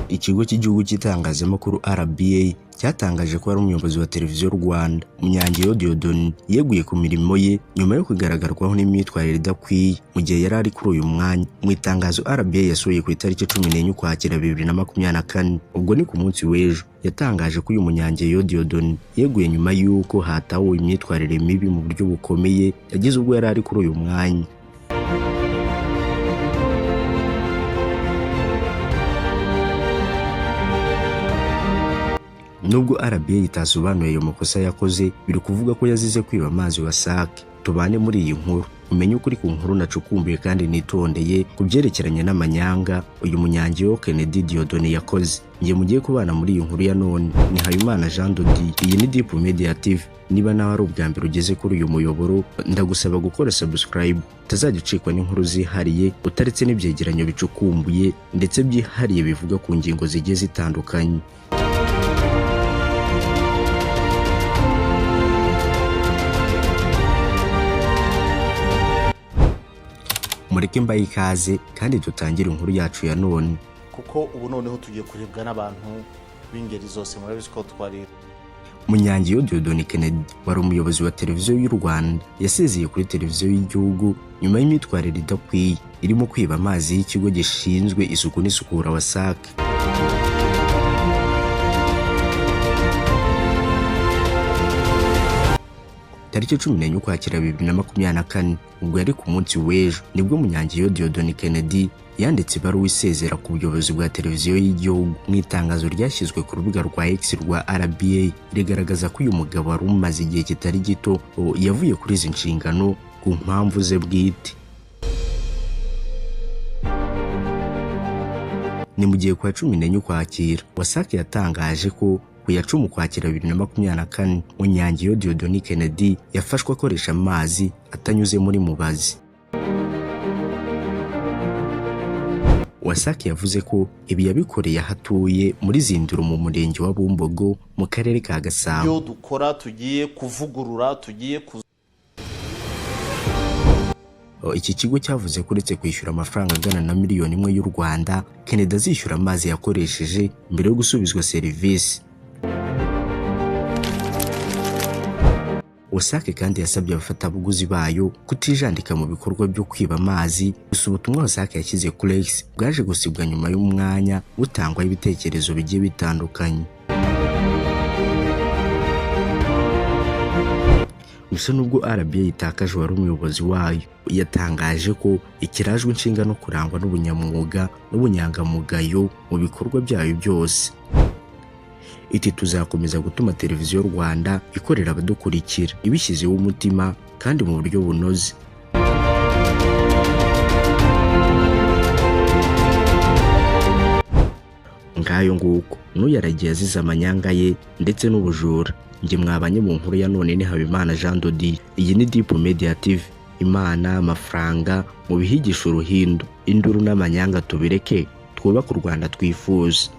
Ikigo cy'Igihugu cy'Itangazamakuru RBA cyatangaje ko ari umuyobozi wa Televiziyo Rwanda, Munyangeyo Dieudonné, yeguye ku mirimo ye nyuma yo kugaragarwaho n'imyitwarire idakwiye mu gihe yari ari kuri uyu mwanya. Mu itangazo RBA yasohoye ku itariki 14 Ukwakira 2024, ubwo ni ku munsi w'ejo, yatangaje ko uyu Munyangeyo Dieudonné yeguye nyuma y'uko hatahuwe imyitwarire mibi mu buryo bukomeye yagize ubwo yari ari kuri uyu mwanya. Nubwo RBA itasobanuye ayo makosa yakoze, biri kuvuga ko yazize kwiba amazi WASAC. Tubane muri iyi nkuru, umenye ukuri ku nkuru nacukumbuye kandi nitondeye ku byerekeranye n'amanyanga uyu Munyangeyo Kennedy Dieudonné yakoze. Njye mugiye kubana muri iyi nkuru ya none ni Habimana Jean Dodi, iyi ni Deep Media TV. Niba nawe ari ubwa mbere ugeze kuri uyu muyoboro, ndagusaba gukora subscribe utazajya ucikwa n'inkuru zihariye, utaretse n'ibyegeranyo bicukumbuye ndetse byihariye bivuga ku ngingo zigiye zitandukanye. Mureke mbaye ikaze kandi dutangire inkuru yacu ya none. Kuko ubu noneho tugiye kurebwa n'abantu b'ingeri zose, murabizi ko twari Munyangeyo Dieudonné Kennedy wari umuyobozi wa Televiziyo y'u Rwanda yasezeye kuri Televiziyo y'Igihugu nyuma y'imyitwarire idakwiye irimo kwiba amazi y'ikigo gishinzwe isuku n'isukura WASAC. Tariki 14 Ukwakira 2024, ubwo yari ku munsi w'ejo, nibwo Munyangeyo Dieudonné Kennedy yanditse ibaruwa isezera ku buyobozi bwa Televiziyo y'Igihugu. Mu itangazo ryashyizwe ku rubuga rwa X rwa RBA rigaragaza ko uyu mugabo wari umaze igihe kitari gito yavuye kuri izi nshingano ku mpamvu ze bwite. Ni mu gihe ku wa 14 Ukwakira WASAC yatangaje ko ku ya 10 Ukwakira 2024 Munyangeyo Dieudonné Kennedy yafashwe akoresha amazi atanyuze muri mubazi. WASAC yavuze ko ibi yabikoreye aho atuye muri Zindiro mu murenge wa Bumbogo mu karere ka Gasabo. Ibyo dukora tugiye kuvugurura, tugiye Iki kigo cyavuze ko uretse kwishyura amafaranga angana na miliyoni 1 y'u Rwanda, Kennedy azishyura amazi yakoresheje mbere yo gusubizwa serivisi. WASAC kandi yasabye abafatabuguzi bayo kutijandika mu bikorwa byo kwiba amazi. Gusa ubutumwa WASAC yashyize kuri X bwaje gusibwa nyuma y'umwanya butangwaho ibitekerezo bigiye bitandukanye. Gusa nubwo RBA itakaje uwari umuyobozi wayo, yatangaje ko ikirajwe inshinga no kurangwa n'ubunyamwuga n'ubunyangamugayo mu bikorwa byayo byose. Iti tuzakomeza gutuma Televiziyo Rwanda ikorera abadukurikira ibishyizeho umutima kandi mu buryo bunoze. Ngayo nguko n'uyaragiye azize amanyanga ye ndetse n'ubujura. Njye mwabanye mu nkuru ya none ni Habimana Jean Dodi, iyi ni Deep Media TV. Imana, amafaranga mu bihigisha uruhindu, induru n'amanyanga tubireke, twubake u Rwanda twifuza.